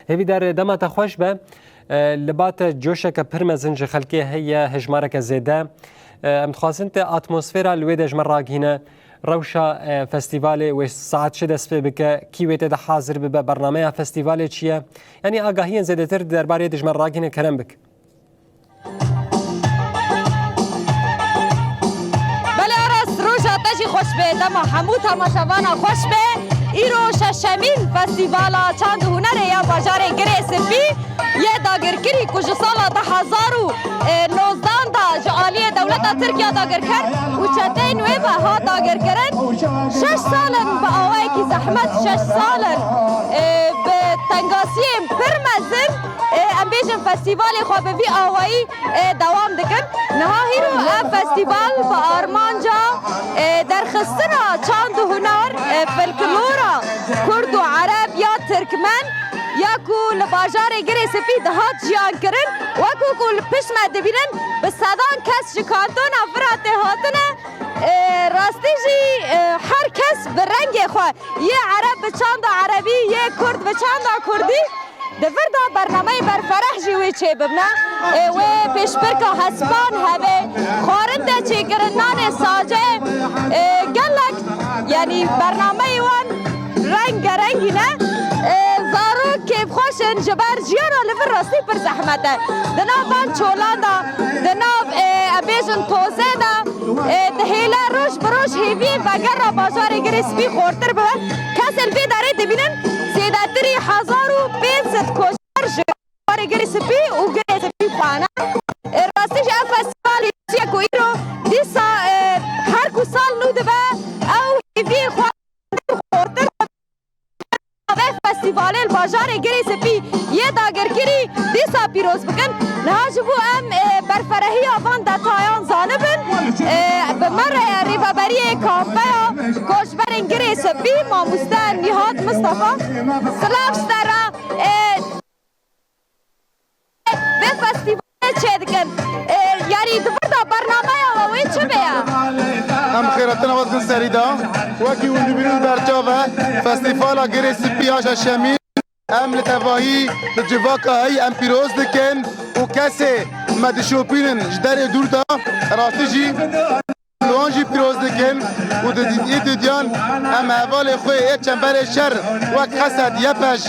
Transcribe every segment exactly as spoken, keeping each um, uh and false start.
Hêvîdar, dema te xweş be. E, li ba te coşeke pir mezin ji xelkê heye, hejmareke zêde. E, em dixwazin te atmosfera li wê de ji me ragihîne. Rewşa, e, festîvalê wê saet çi dest pê bike, kî wê tê de hazir bibe, bernameya festîvalê çi ye? Yanî agahiyên zêdetir di derbarê de ji me ragihîne, kerem bik. Belê Aras, roja te jî xweş be, dema hemû temaşevana xweş be. Îro şeşemîn Festîvala Çand û Hunerê ya bajarê Girê Spî yê dagirkirî ku ji sala du hezar û nozdan de ji aliyê dewleta Tirkiye dagirker û çeteyên wê ve hat dagirkirin, şeş sal in bi awayekî zehmet, şeş sal in, e, bi tengasiyên pir mezin, e, em bêjin festîvalê xwe bi vî awayî, e, dewam dikin. Niha hîro ev festîval bi armanca, e, derxistina çand û hunar, e, folklora kurd û ereb ya tirkmen ya ku li bajarê Girê Spî dihat jiyan kirin, wekî ku li pişt me dibînin, bi sedan kes ji kantona Firatê hatine. E, rastî jî, e, her kes bi rengê xwe, yê ereb bi çanda erebî, yê kurd bi çanda kurdî, di vir de bernameyê berfereh jî wê çêbibne. E, wê pêşbirka hespan hebe, xwarin tê çêkirin, nanê sacê, e, gelek, yanî bernameyê wan rengarengî ne. E, zarok kêfxweş in, ji ber jiyana li vir rastî pir zehmet e. Di nav van çolan de, di nav, e, em bêjin tozê de, e, dihêle roj bi roj hêviyên vegera bajarê Girê Spî xortir bibe. Kesên vê derê dibînin zêdetirî hezar û pênc sed koçber ji bajarê Girê Spî û Girê Spî xwe ne. E, rastî jî ev festîvalê çi ye ku îro dîsa, e, her ku sal nû dibe, ew hêviyê xwe xortir Vê festîvalê li bajarê Girê Spî yê dagirkirî dîsa pîroz bikin. Niha ji bo em, e, berferehiya van detayan zanibin, e, bi me re ye rêveberiyê kampeya koçberên Girê Spî, mamoste Nîhat Mistefa. Silav ji te re, e, Vê festîvalê çêdikin. E, yanî di vir de bernameya we wê çi be ya? Em xêratina we dikin serî de. Wekî hûn dibînin berçav e, Festîvala Girê Spî ya şeşemîn. Em li tevahî li civaka heyî em pîroz dikin û kesê me dişopînin ji derê dûr de rastî jî Li wan jî pîroz dikin û di, di, didiyan em hevalê xwe ê çemberê şer wek Qesed, YPJ,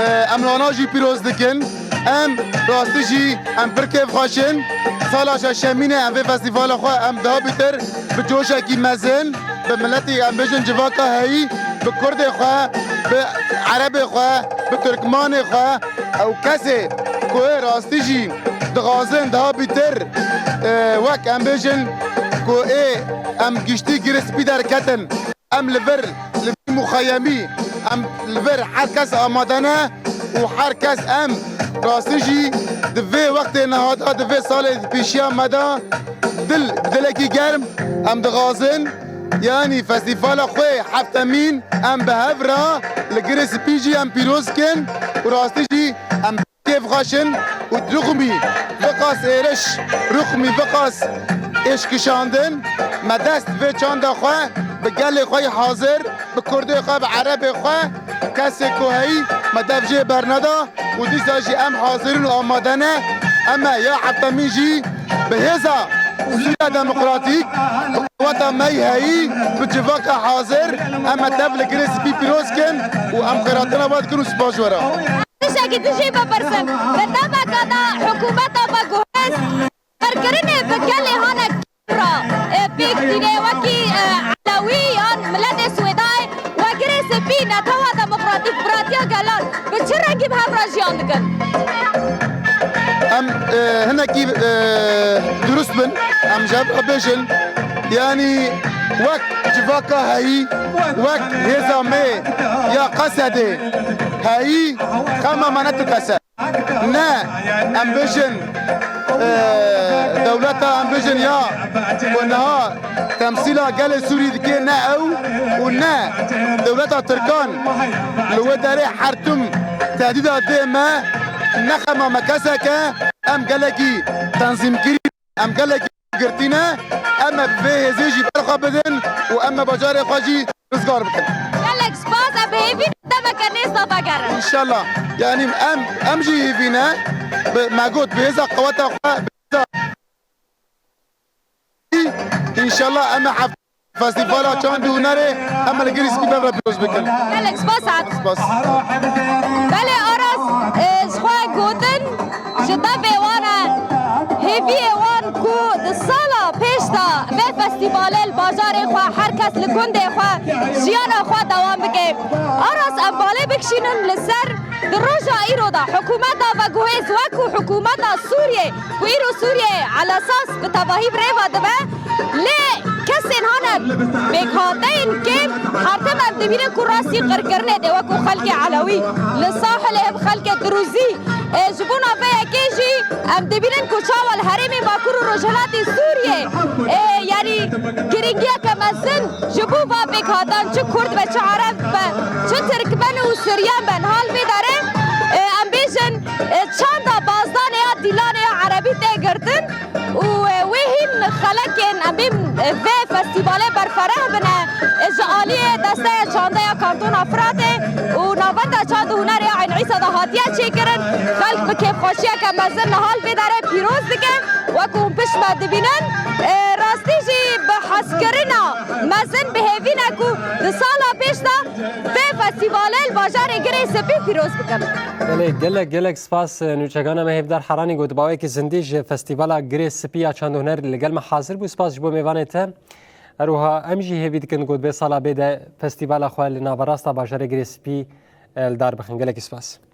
e, em li wana jî pîroz dikin. Em rastî jî em pir kêfxweş in. Sala şeşemîn e em vê festîvala xwe em daha bîtir bi coşekî mezin, bi miletî em bêjin civaka heyî, bi kurdê xwe, bi erebê xwe, bi tirkmanê xwe, Ew kesê ku ê rastî jî dixwazin daha bîtir, e, wek em bêjin ku ê em giştî Girê Spî derketin, em li vir, li vî muxeyemî, em li vir her kes amade ne û her kes em rastî jî di vê wextê niha de, di vê salê pêşiya me de dil, bi dilekî germ em dixwazin Yanî festîvala xwe heftemîn em bi hev re li Girê Spî jî em pîroz kin û rastî jî em kêfxweş in û rixmî viqas êriş, rixmî viqas êş kişandin, me dest vê çanda xwe bi gelê xwe yî hazir, bi kurdê xwe, bi erebê xwe, kesê ku heyî me dev jê berneda. Û dîsa jî em hazir in û amade ne. Em e ya heftemîn jî bi hêza Sûriya Demokratîk, bi quweta me yî heyî, bi civaka hazir, em e tev li Girê Spî pîroz kin û em xêratina we dikin û spas ji we re. Tiştekî din jî bipirsim. Di demeke de hikûmeta me guhêz, Berkirinê bi gelê hane ra, e, pêk tîne wekî, e, Elewî yan miletê Swêdayê we Girê Spî, Netewa Demokratîk, Biratiya Gelan bi çi rengî bi hev re jiyan dikin? Em, e, hinekî, e, durust bin, em ji hev re bêjin. Yanî wek civaka heyî, wek hêza me ya Qesedê heyî, xema me ne tu Qesed. Ne, em bêjin, e, dewleta, em bêjin ya ku niha temsîla gelê Sûrî dike, ne ew û ne dewleta Tirkan li wê derê her tim tehdîda dê me, ne xema me kesek e, em gelekî tenzîmkirî, em gelekî girtî ne, em ê bi vê hêzê jî ber xwe bidin û em ê bajarê xwe jî rizgar bikin. Gelek spas, em bi hêvî ne Ke nêsta vegerin. Înşallah. Yanî em, em jî hêvî ne. Bi, me got, bi hêza qeweta xwe, bi hêza, înşallah em ê heft-, festîvala çand û hunerê em li Girê Spî bev re pîroz bikin. Gelek spas hat. Spas. Belê Aras, e, ji xwe gotin, ji devê wan e, hêviyê wan ku di sala pêş de vê festîvalê li bajarê xwe her kes li gundê xwe jiyana xwe dewam bike. Aras, em balê bikişînin li ser di roja îro de hikûmeta veguhêz wekû hikûmeta Sûriyê ku îro Sûriye elesas bi tevahî bi rê ve dibe, lê kesên hane pêkhateyên kêm her tim em dibînin ku rastî qirkirinê dê wekû xelkê Elewî li Sahilê hem xelkê Dirûzî. E, ji bona vê yekê jî em dibînin ku çawa li herêmên Bakur û Rojhilatê Sûriyê, e, yanî girîngiyeke mezin ji bo va pêkhatan çi Kurd be, çi Ereb be, çi Tirkmen û Suryan be. Niha li vê derê, e, em bêjin, e, çanda bazdanê ya dîlanê ya Erebî tê girtin û, e, wê hîn xelekên em bêm, e, vê festîvalê berfereh bine, e, ji aliyê desteya çandeya Kantona Firatê û Navenda Çand û Hunerê ya Eyn Îsa de hatiye çêkirin. Xelk bi kêfxweşiyeke mezin niha li vê derê pîroz dike. Wek hûn pişt me dibînin, e, rastî jî bi hezkirina mezin bi hêvî ne ku di sala pêş de vê festîvalê li bajarê Girê Spî pîroz bikin. Belê, gelek, gelek spas, e, nûçegana me hêvdar Heranî ku di bawekî zindî ji Festîvala Girê Spî ya Çand û Huner li gel me hazir bû. Spas ji bo mêvanê te. Her wiha em jî hêvî dikin ku di vê sala bê de festîvala xwe li naverasta bajarê Girê Spî, e, li dar bixin. Gelekî spas.